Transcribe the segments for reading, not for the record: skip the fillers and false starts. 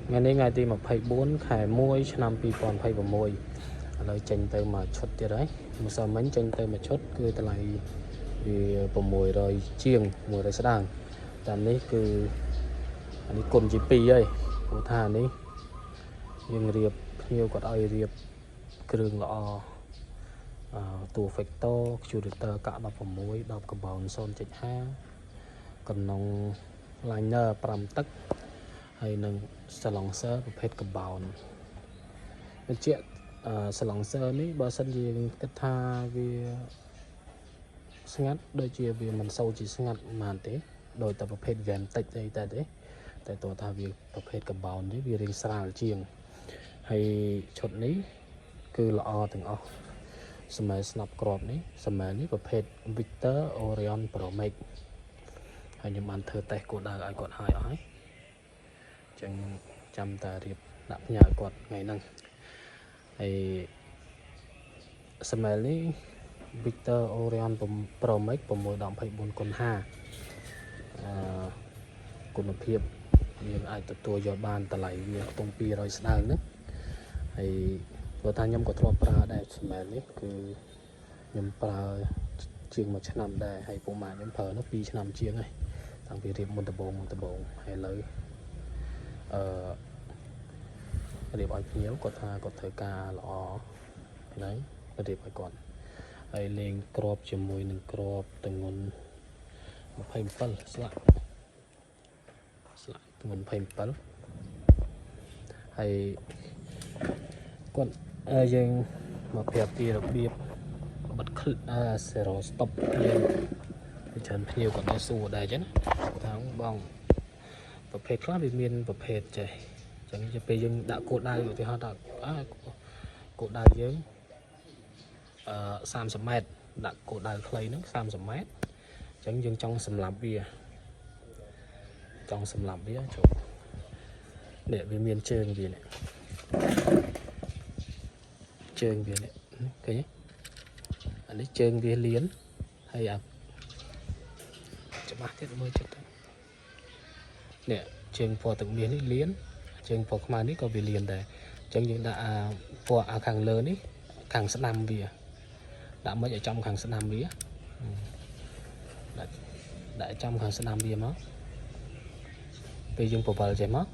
ថ្ងៃនេះថ្ងៃទី24ខែ1ឆ្នាំ2026ឥឡូវចេញទៅមួយឈុតទៀតហើយម្សិលមិញចេញទៅមួយឈុតគឺតម្លៃវា600ជាង100ស្ដើងតែនេះគឺអានេះគុណជា2ហើយព្រោះថានេះយើងរៀបភ្ញៀវគាត់ឲ្យរៀបគ្រឿងល្អអឺតួ Factor Curator កាក់16 10 Carbon 0.5កណ្ដុង liner 5ទឹកហើយនឹង silencer ប្រភេទ carbon បញ្ជាក់អឺ silencer នេះបើសិនជាយើងគិតថាវាស្ងាត់ដូចជាវាមិនសូវជាស្ងាត់ប៉ុន្មានទេដោយតែប្រភេទ game តិចអីតែទេតែតើថាវាប្រភេទ carbon នេះវារៀងស្រាលជាងហើយឈុតនេះគឺល្អទាំងអស់សម័យស្នាប់ក្របនេះសម័យនេះប្រភេទ Victor Orion Pro Max ហើយខ្ញុំបានធ្វើតេស្តគោលដៅឲ្យគាត់ហើយអស់ហើយអញ្ចឹងចាំតែរៀបដាក់ផ្ញើឲ្យគាត់ថ្ងៃហ្នឹងហើយសម័យនេះ Victor Orion Pro Max 6 24គុណ5អឺគុណភាពយើងអាចទទួលយកបានតម្លៃវាខ្ទង់200ស្ដើងហ្នឹងហើយព្រោះថាខ្ញុំក៏ធ្លាប់ប្រើដែរសម័យនេះគឺខ្ញុំប្រើជាងមួយឆ្នាំដែរហើយពុកម៉ាខ្ញុំប្រើនោះ2ឆ្នាំជាងហើយតាំងពីរៀបមុនដំបូងមុនដំបូងហើយឥឡូវអឺរៀបឲ្យភ្ញៀវគាត់ថាគាត់ត្រូវការល្អហ្នឹងរៀបឲ្យគាត់ហើយលេងក្របជាមួយនឹងក្របទងន់27ស្លាកស្លាកទងន់27ហើយគាត់យើងមកប្រាប់ពីរបៀបបិទឃ្លអឺ zero stop យើងពីច្រើនភ្ញៀវគាត់ទៅសួរដែរអញ្ចឹងថាបងប្រភេទខ្លះវាមានប្រភេទចេះអញ្ចឹងពេលយើងដាក់គោលដៅឧទាហរណ៍ថាអើគោលដៅយើងអឺ30ម៉ែត្រដាក់គោលដៅខ្លីហ្នឹង30ម៉ែត្រអញ្ចឹងយើងចង់សម្លាប់វាចង់សម្លាប់វាចូលនេះវាមានជើងវានេះជើងវានេះឃើញទេអានេះជើងវាលៀនហើយអាច្បាស់ទៀតមើលចិត្តទៅនេះជើងពណ៌ទឹកមាសនេះលៀនជើងពណ៌ខ្មៅនេះក៏វាលៀនដែរអញ្ចឹងយើងដាក់អាពណ៌អាខាងលើនេះខាងស្ដាំវាដាក់មិនឲ្យចំខាងស្ដាំវាដាក់ដាក់ចំខាងស្ដាំវាមកពេលយើងពវល់ចេះមក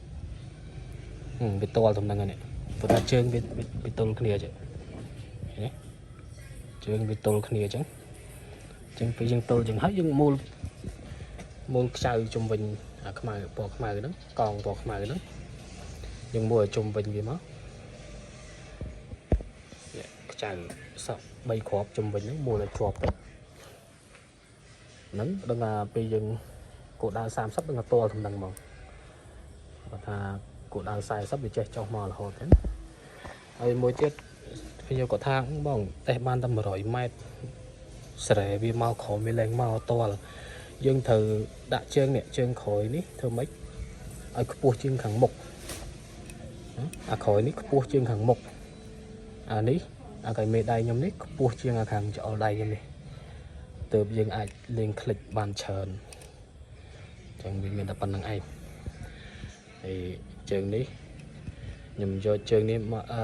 វាតល់តំណឹងនេះព្រោះថាជើងវាវាទល់គ្នាចេះឃើញទេជើងវាទល់គ្នាអញ្ចឹងអញ្ចឹងពេលយើងទល់អញ្ចឹងហើយយើងមូលមូលខ្ចៅជុំវិញអាខ្មៅពណ៌ខ្មៅហ្នឹងកងពណ៌ខ្មៅហ្នឹងយើងមូលឲ្យជុំវិញវាមកនេះខ្ចៅសក់3គ្រាប់ជុំវិញហ្នឹងមូលឲ្យជាប់ទៅហ្នឹងដឹងថាពេលយើងគោលដៅ30ដឹងថាតល់តំណឹងហ្មងគាត់ថាគោលដៅ40វាចេះចុះមករហូតទេណាហើយមួយទៀតខ្ញុំគាត់ថាបងតេស្តបានតែ100ម៉ែត្រស្រែវាមកក្រោមវាឡើងមកតល់យើងត្រូវដាក់ជើងនេះជើងក្រោយនេះធ្វើម៉េចឲ្យខ្ពស់ជាងខាងមុខអាក្រោយនេះខ្ពស់ជាងខាងមុខអានេះអាកៃមេដៃខ្ញុំនេះខ្ពស់ជាងអាខាងច្អល់ដៃខ្ញុំនេះទើបយើងអាចលេងคลิกបានច្រើនអញ្ចឹងវាមានតែប៉ុណ្្នឹងឯងហើយជើងនេះខ្ញុំយកជើងនេះមកអឺ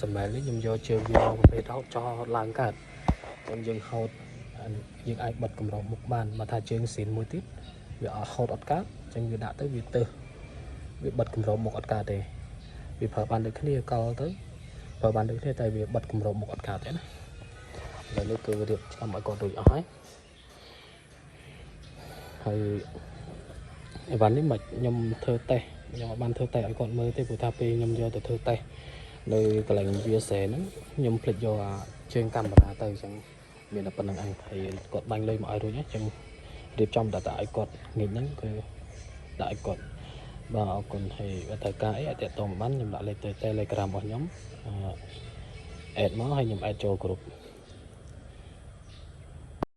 សម្បែលនេះខ្ញុំយកជើងវាមកប្រភេទហូតចោហូតឡើងកើតអញ្ចឹងយើងហូតយើងអាចបិទកម្របមុខបានបើថាជើងស៊ីនមួយទៀតវាអត់ហូតអត់កើតអញ្ចឹងវាដាក់ទៅវាទៅវាបិទកម្របមុខអត់កើតទេវាប្រើបានដូចគ្នាកលទៅប្រើបានដូចគ្នាតែវាបិទកម្របមុខអត់កើតទេណាឥឡូវនេះគឺរៀបចំឲ្យគាត់រួចអស់ហើយហើយអីវ៉ាន់នេះមិនខ្ញុំធ្វើតេស្តខ្ញុំអត់បានធ្វើតេស្តឲ្យគាត់មើលទេព្រោះថាពេលខ្ញុំយកទៅធ្វើតេស្តនៅកន្លែងវាស្រែហ្នឹងខ្ញុំភ្លេចយកអាជើងកាមេរ៉ាទៅអញ្ចឹងមានតែប៉ុណ្្នឹងឯងហើយគាត់បាញ់លុយមកឲ្យរួចហើយអញ្ចឹងរៀបចំតែតែឲ្យគាត់ងាកហ្នឹងគឺដាក់ឲ្យគាត់បាទអរគុណហើយបើត្រូវការអីអាចតាក់ទងមកបានខ្ញុំដាក់លេខទៅ Telegram របស់ខ្ញុំអឺ add មកហើយខ្ញុំ add ចូលក្រុម